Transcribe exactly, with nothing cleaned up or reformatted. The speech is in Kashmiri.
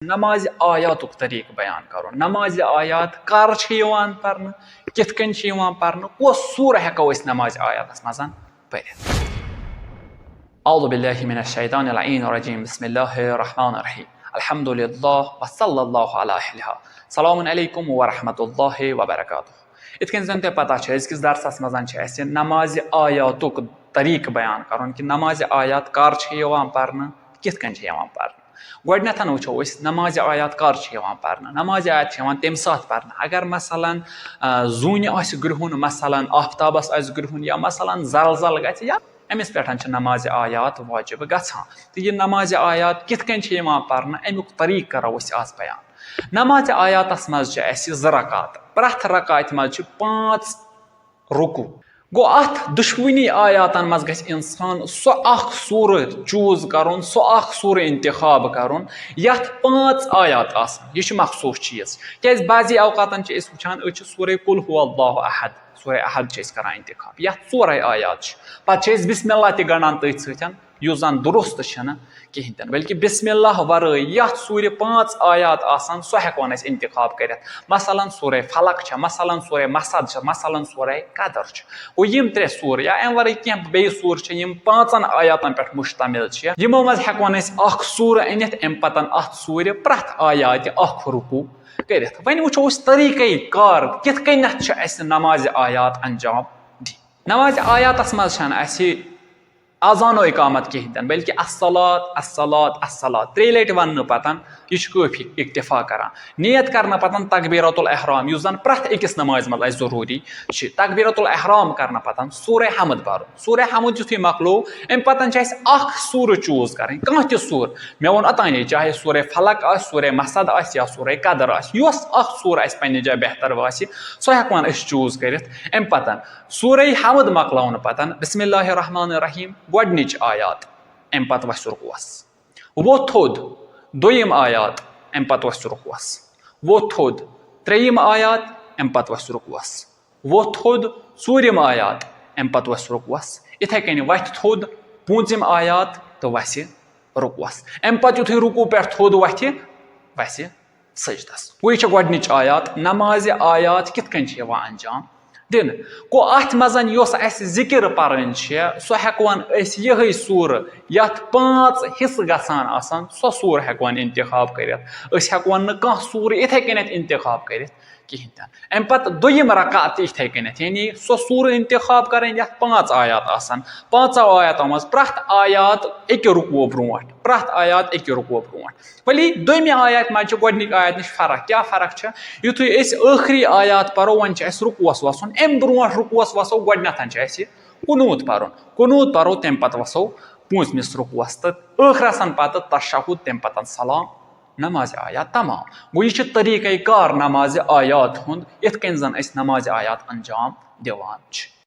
نمازِ آیاتُک طریٖقہٕ بیان کرُن۔ نمازِ آیات کر چھِ یِوان پرنہٕ، کِتھ کٔنۍ چھِ یِوان پرنہٕ، کۄس سورہ ہٮ۪کو أسۍ نمازِ آیاتس منٛز پٔرِتھ؟ اعوذ باللہ من الشیطان اللعین الرجیم۔ بسم اللہ الرحمن الرحیم۔ الحمد للہ وصلی اللہ علی اہلہا۔ السلام علیکم ورحمۃ اللہ وبرکاتہ۔ یِتھ کٔنۍ زن تۄہہِ پتہ چھِ، أزکِس درسس منٛز چھِ اَسہِ نمازِ آیاتُک طریٖقہٕ بیان کرُن کہِ نمازِ آیات کر چھِ یِوان پرنہٕ، کِتھ کٔنۍ چھِ یِوان پرنہٕ۔ گۄڈٕنٮ۪تھ وٕچھو أسۍ نمازِ آیات کر چھِ یِوان پرنہٕ۔ نمازِ آیات چھِ یِوان تمہِ ساتہٕ پرنہٕ، اگر مثلاً، آ، زوٗنہِ آسہِ گرٛہُن، مثلاً آفتابس آسہِ گرٛہُن، یا مثلاً زلزل گژھِ، یا أمِس پٮ۪ٹھ چھِ نمازِ آیات واجب گژھان۔ تہٕ یہِ نمازِ آیات کِتھ کٔنۍ چھِ یِوان پرنہٕ، اَمیُک طریٖقہٕ کرو أسۍ آز بیان۔ نمازِ آیاتس منٛز چھِ اَسہِ زٕ رکعت، پرٛٮ۪تھ رکعتہِ منٛز چھِ پانٛژھ رکوع۔ گوٚو، اَتھ دُشوٕنی آیاتن منٛز گژھِ اِنسان سُہ اکھ سورہ choose کرُن، سُہ اکھ سورہ انتخاب کرُن، یتھ پانٛژھ آیات آسن۔ یہِ چھُ مخصوص چیٖز، کیازِ بعضی اوقاتن چھِ أسۍ وٕچھان، أسۍ چھِ سورہ قل هو اللہ احد، سورہ احد چھِ أسۍ کران انتخاب، یتھ ژورے آیات چھِ، پتہٕ چھِ أسۍ بسم اللہ تہِ گنڈان تٔتھۍ سۭتۍ، یُس زن درست چھُنہٕ کِہیٖنۍ تہِ نہٕ، بلکہِ بسم اللہ ورٲے یتھ سورِ پانٛژھ آیات آسن، سُہ ہٮ۪کون أسۍ انتخاب کٔرِتھ۔ مثلاً سورہ فلق چھےٚ، مثلاً سورہ مسد چھےٚ، مثلاً سورہ قدر چھِ۔ گوٚو، یِم ترٛےٚ سورٕ یا امہِ ورٲے کینٛہہ بیٚیہِ سورٕ چھِ، یِم پانٛژن آیاتن پٮ۪ٹھ مشتمل چھِ، یِمو منٛز ہٮ۪کون أسۍ اکھ سورٕ أنِتھ، امہِ پتن اتھ سورِ پرٛٮ۪تھ آیاتہِ اکھ رکوع کٔرِتھ۔ وۄنۍ وٕچھو أسۍ طریٖقے کار، کِتھ کٔنٮ۪تھ چھِ اَسہِ نمازِ آیات انجام دِنۍ۔ نمازِ آیاتس منٛز چھنہٕ اَسہِ اذان و اقامت کِہیٖنۍ تہِ نہٕ، بلکہِ الصلاۃ، الصلاۃ، الصلاۃ۔ ترٛیٚیہِ لٹہِ وننہٕ پتن یہِ چھُ کٲفی اکتفا کران۔ نیت کرنہٕ پتن تکبیرۃ الاحرام، یُس زن پرٛٮ۪تھ أکِس نمازِ منٛز آسہِ ضروٗری چھِ۔ تکبیرۃ الاحرام کرنہٕ پتن سورہ حمد پرُن۔ سورہ حمد یُتھُے مۄکلو، امہِ پتن چھِ اَسہِ اکھ سورہ choose کرٕنۍ، کانٛہہ تہِ سورہ۔ مےٚ ووٚن اوٚتانے، چاہے سورہ فلق آسہِ، سورہ مسد آسہِ یا سورہ قدر آسہِ، یۄس اکھ سورہ اَسہِ پننہِ جایہِ بہتر باسہِ، سۄ ہٮ۪کون أسۍ choose کٔرِتھ۔ امہِ پتن سورہ حمد مۄکلاونہٕ پتن بسم اللہ الرحمن الرحیم گۄڈنِچ آیات، امہِ پتہٕ وَسہِ رکوعس۔ ووٚتھ تھوٚد، دوٚیِم آیات، امہِ پتہٕ وَسہِ رکوعس۔ ووٚتھ تھوٚد، ترٛیٚیِم آیات، امہِ پتہٕ وَسہِ رکوعس۔ ووٚتھ تھوٚد، ژوٗرِم آیات، امہِ پتہٕ وَسہِ رکوعس۔ اِتھے کٔنۍ وَتھِ تھوٚد، پوٗنٛژِم آیات تہٕ وَسہِ رکوعس۔ امہِ پتہٕ یُتھُے رکوع پٮ۪ٹھ تھوٚد وَتھِ، وَسہِ سجدس۔ گوٚو، یہِ چھےٚ گۄڈٕنِچ آیات، نمازِ آیات کِتھ کٔنۍ چھِ یِوان انجام دِنہٕ۔ گوٚو، اتھ منٛز یۄس اسہِ ذکر پرٕنۍ چھےٚ، سۄ ہٮ۪کون أسۍ یِہے سورہ، یتھ پانٛژھ حصہٕ گژھان آسن، سۄ سورہ ہٮ۪کون انتخاب کٔرِتھ۔ أسۍ ہٮ۪کون نہٕ کانٛہہ سورہ اِتھے کٔنٮ۪تھ انتخاب کٔرِتھ کِہینۍ تہِ نہٕ۔ امہِ پتہٕ دوٚیِم رکعت تہِ اِتھے کٔنٮ۪تھ، یعنی سۄ سورہ انتخاب کرٕنۍ، یتھ پانٛژھ آیات آسن۔ پانٛژو آیاتو منٛز پرٛٮ۪تھ آیات اکہِ رکوع برونٛٹھ، پرٛٮ۪تھ آیات اکہِ رکوع برونٛٹھ۔ ولی دوٚیمہِ آیت منٛز چھِ گۄڈٕنِچ آیت نِش فرق۔ کیٛاہ فرق چھِ؟ یُتھُے أسۍ ٲخری آیات پرو، وۄنۍ چھِ اَسہِ رکوعس وَسُن۔ اَمہِ برونٛٹھ رکوعس وَسو، گۄڈٕنٮ۪تھ چھِ اَسہِ قنوٗت پَرُن۔ قنوٗت پَرو، تَمہِ پَتہٕ وَسو پوٗنٛژمِس رکوعس تہٕ ٲخرَسَن پَتہٕ تشہُد، تَمہِ پَتَن سلام۔ نمازِ آیات تمام۔ گوٚو، یہِ چھُ طریٖقَے کار نمازِ آیات ہُنٛد، یِتھ کٔنۍ زَن أسۍ نمازِ آیات انجام دِوان چھِ۔